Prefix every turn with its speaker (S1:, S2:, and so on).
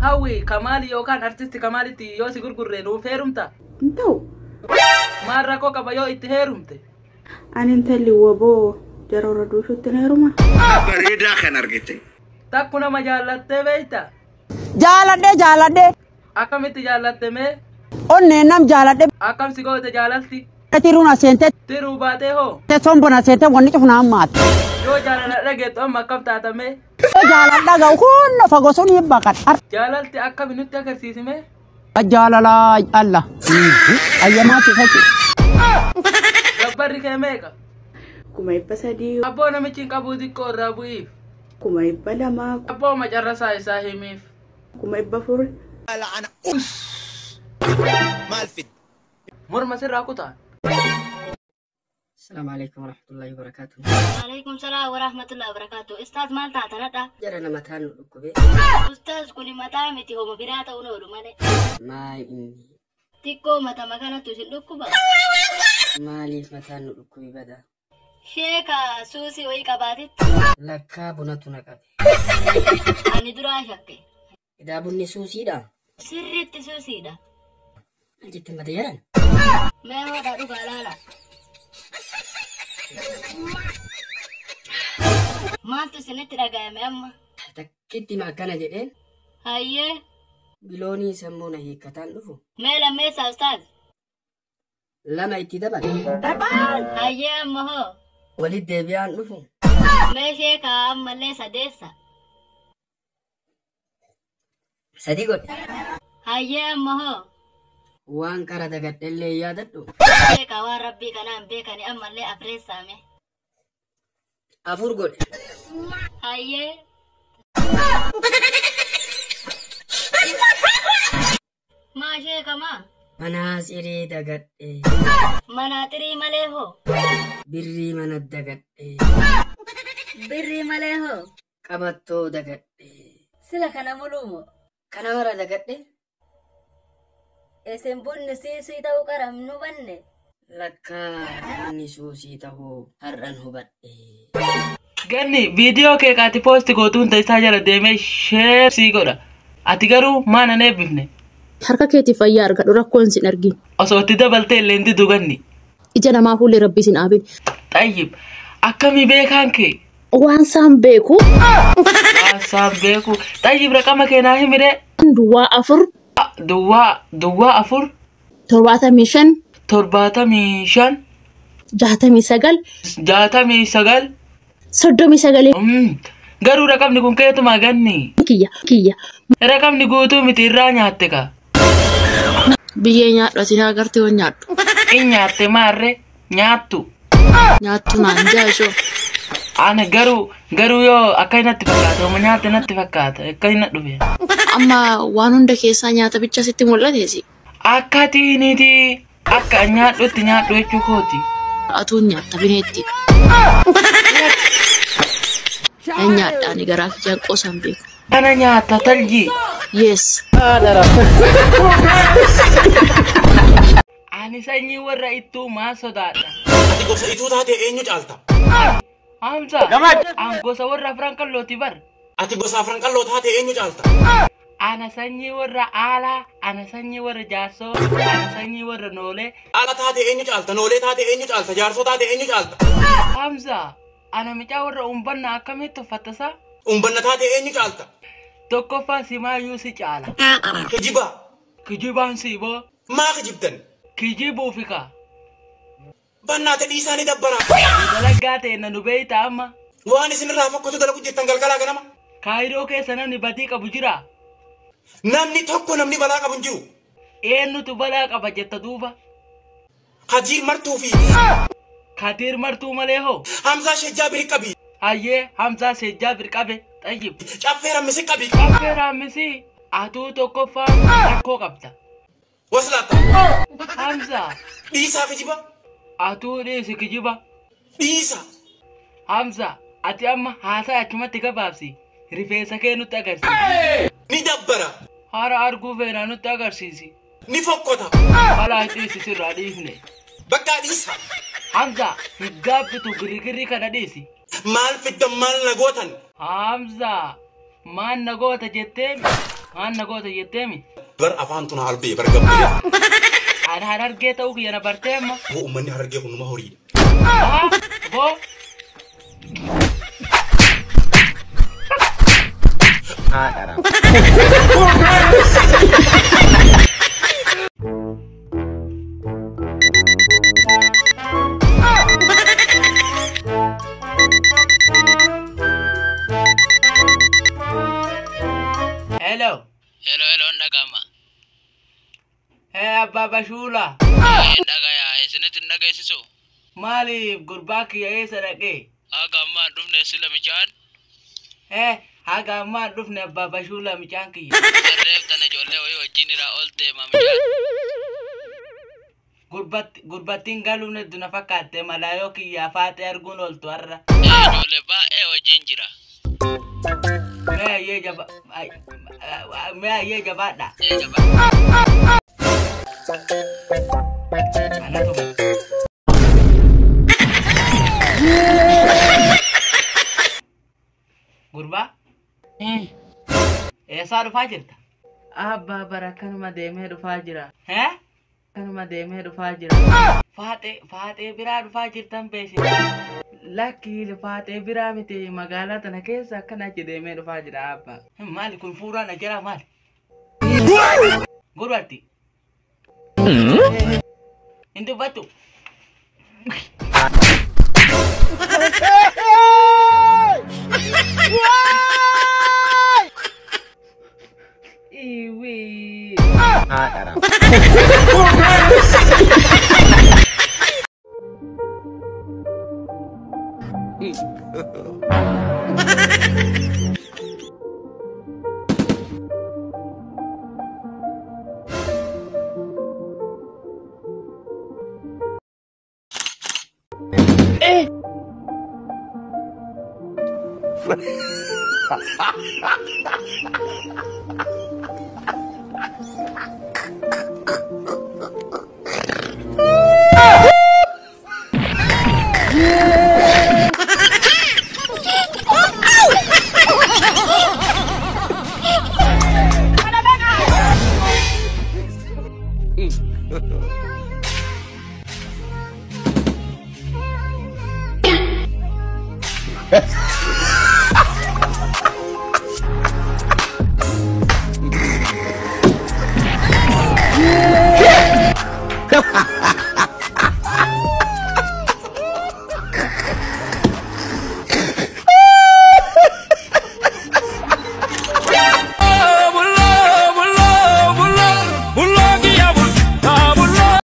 S1: Hawwi Kamaali yookaan artisti Kamaalitti yoo si gurgurre nuuf heerumta?
S2: Hin ta'u.
S1: Maal rakkoo qaba yoo itti heerumte?
S2: Ani intalli woboo jara warra duushutti na heeruma.
S3: Bareedaa kan argite.
S1: Takku nama jaallattee beekta?
S4: Jaaladhe jaaladhe.
S1: Akkamitti jaallatte mee?
S4: Onneen nam jaaladhe.
S1: Akkam si goote jaalalti?
S4: Tiruun aseente.
S1: Tiruu baatee hoo?
S4: Sombon aseente wanni cufu hammaate.
S1: Yoo jaalala dhageettu amma akkam taata mee?
S4: Yoo jaaladha ga'u kun fagoo sun hin baqadha.
S1: Jaalalti akkami nutti agarsiisi mee?
S4: Jaalala alla. Ayyamaa si fachi.
S1: Gabbarri kee meeqa?
S2: 300,000.
S1: Abboo namichi hin qabuu xiqqoo irraa bu'iif.
S2: 200,000.
S1: Abboo macarrasaa isaa himiif.
S2: 400,000.
S3: Maal fidde?
S1: Morma sirraa kutaa.
S5: Assalamu alaikum warahmatullahi wabarakatuh.
S6: Alaikum salaam wa rahmatullahi wa barakatuh. Ustaaz maal taatanadha?
S5: Jara nama mataan nu dhukkube.
S6: Ustaaz kuni mataa miti homa biraa ta'uun oolu malee.
S5: Maal inni?
S6: Xiqqoo matama kanattu isin dhukkuba.
S5: Maaliif mataan nu dhukkube bada?
S6: Sheeka suusii wayii qabaatitti.
S5: Lakkaa bunatu na qabe.
S6: Ani duraa shakke.
S5: Edaa bunni suusiidha?
S6: Sirriitti suusiidha.
S5: Maal jette mata jaran?
S6: Mee hodhaa dhugaa laala. Maaltu isinitti dhaga'ame amma?
S5: Takkitti ma akkana jedheen?
S6: Hayyee.
S5: Biloonii sammuu na hiikkataan dhufu.
S6: Mee lammeessaa ustaaz?
S5: Lama itti dabal.
S6: Hayyee amma hoo?
S5: Walitti deebi'aan dhufu.
S6: Mee sheeka ammallee sadeessa.
S5: Sadi godhe.
S6: Hayyee amma hoo?
S5: Waan qara dagadhellee yaadadhu.
S6: Sheeka waan rabbii kanaan beekani ammallee afreessaa mee.
S5: Afur godhe.
S6: Hayyee. Maa sheeka maa?
S5: Manaa xirii dagadhe.
S6: Manaa xirii malee hoo?
S5: Birrii mana dagadhe.
S6: Birrii malee hoo?
S5: Qabattoo dagadhe.
S6: Sila kana muluumo?
S5: Kana mara dagadhe.
S6: Isin bunni siisii ta'uu qaram nu banne.
S5: Lakkaa bunni suusii ta'uu har'an hubadhe.
S1: Ganni viidiyoo kee kaati poosti gootu hunda isaa jala deemee sheer sii godha. Ati garuu maan an eebbifne?
S7: Harka keetii fayyaa argadhu rakkoon sin argin.
S1: Osoo itti dabaltee illee hin didu ganni.
S7: Ija namaa fuullee rabbii sin dhaabin.
S1: Xayyib akkamii beekaan kee?
S7: Waan isaan beeku.
S1: Waan isaan beeku. Xayyib raqama kee naa himi ree.
S7: Duwwaa 4.
S1: Duwwaa 4.
S7: 75.
S1: 75.
S7: 69.
S1: 69.
S7: 39.
S1: Garuu raqamni kun keetumaa ganni.
S7: Kiyya kiyya.
S1: Raqamni guutuu miti irraa nyaatte ka.
S7: Biyyee nyaadhu ati naa agartee hoo nyaadhu.
S1: In nyaatte maarree nyaattu.
S7: Nyaattu naan jaashoo.
S1: Ana garuu yoo akka natti fakkaata homa nyaatte natti fakkaata akka inni dhufe.
S7: Amma waan hunda keessaa nyaata bicha sitti mul'ateesi.
S1: Akka tiiniiti akka nyaadhutti nyaadhu jechuu kooti.
S7: Atuun nyaatta bineetti. Nan nyaadha ani garaa kiyyaan qoosaan beeku.
S1: Kana nyaata talji.
S7: Yes.
S1: Ani sanyii warra ittuu maa sodaadha.
S3: Ati gosa ituu taate eenyu caalta?
S1: Hamza. An gosa warra afran qallooti bar.
S3: Ati gosa afran qalloo taate eenyu caalta?
S1: Ana sanyii warra aalaa, ana sanyii warra jaarsoo, ana sanyii warra noolee.
S3: Aala taate eenyu caalta? Noolee taate eenyu caalta? Jaarsoo taate eenyu caalta?
S1: Hamza. Ana micaa warra uumbanna akkamitti uffattasa?
S3: Uumbanna taate eenyu caalta?
S1: Tokkoffaa simaayyuu si caala.
S3: Kijibaa.
S1: Kijibaan si boo.
S3: Maa kijibdan?
S1: Kijibuufi kaa.
S3: Bannaate dhiisaa ni dabbara.
S1: Dalaggaa ta'e na nu beeyta amma.
S3: Waan isinirraa fokkotu dalagu jettan galgalaa ganama.
S1: Kaayiroo keessa namni badii qabu jiraa?
S3: Namni tokko namni balaa qabu hin jiru.
S1: Eenyutu balaa qaba jetta duuba?
S3: Kadir Martuu fi
S1: Kadir Martuu malee hoo?
S3: Hamzaa Shejjaa Birqabi.
S1: Hayyee Hamzaa Shejjaa Birqabe xayyib.
S3: Caffee Rammisi qabi.
S1: Caffee Rammisi atuu tokkoffaa rakkoo qabda.
S3: Waslaata.
S1: Hamzaa.
S3: Dhiisaa kijiba.
S1: Atuu dhiisi kijiba.
S3: Dhiisa.
S1: Hamzaa ati amma haasaa achumatti gabaabsi. Rifeensa kee nutti agarsiisi.
S3: Ni dabbara.
S1: Hara arguu feenaa nutti agarsiisi.
S3: Ni fokkota.
S1: Balaa dhiisi sirraa dhiifne.
S3: Bakka dhiisa.
S1: Hamzaa hin gaabbitu girgirri kana dhiisi.
S3: Maal fiddan maal na gootan?
S1: Hamzaa maal na goota jettee? Waan na goota jetteemi?
S3: Bar afaan tun albee bar gabbee.
S1: Ani harargee ta'uu kiyya na bartee amma.
S3: Boo uummanni harargee kun numa horiidha.
S1: Boo. Hello.
S8: Hello, hello, dhagama.
S1: Hee abbaa Bashuula.
S8: Dhagaya, isinitti hin dhageessisu.
S1: Maaliif gurbaa kiyya eessa dhaqee?
S8: Haga ammaa hin dhufne sila micaan.
S1: Hee haga ammaa hin dhufne abbaa Bashuula micaan kiyya.
S8: Sarreef tana ijoollee wayii wajjin irraa ol deema micaan.
S1: Gurbattiin galuun hedduu na fakkaatte malaayoo kiyyaa faaxee arguun ooltu har'a.
S8: Ijoollee baay'ee wajjin jira.
S1: Mee ayyee jabaadha. Gurbaa? Eessaa dhufaa jirta?
S9: Abbaa bara kanuma deemee dhufaa jira.
S1: Hee?
S9: Kanuma deemee dhufaa jira.
S1: Faaxee biraa dhufaa jirtan beese.
S9: Lakki faaxee biraa miti magaalaa tana keessa akkana achi deemee dhufaa jira abbaa.
S1: Maali kun fuuraan na jira maali? Gurbaatti. Hin dubbattu.
S9: Iwi.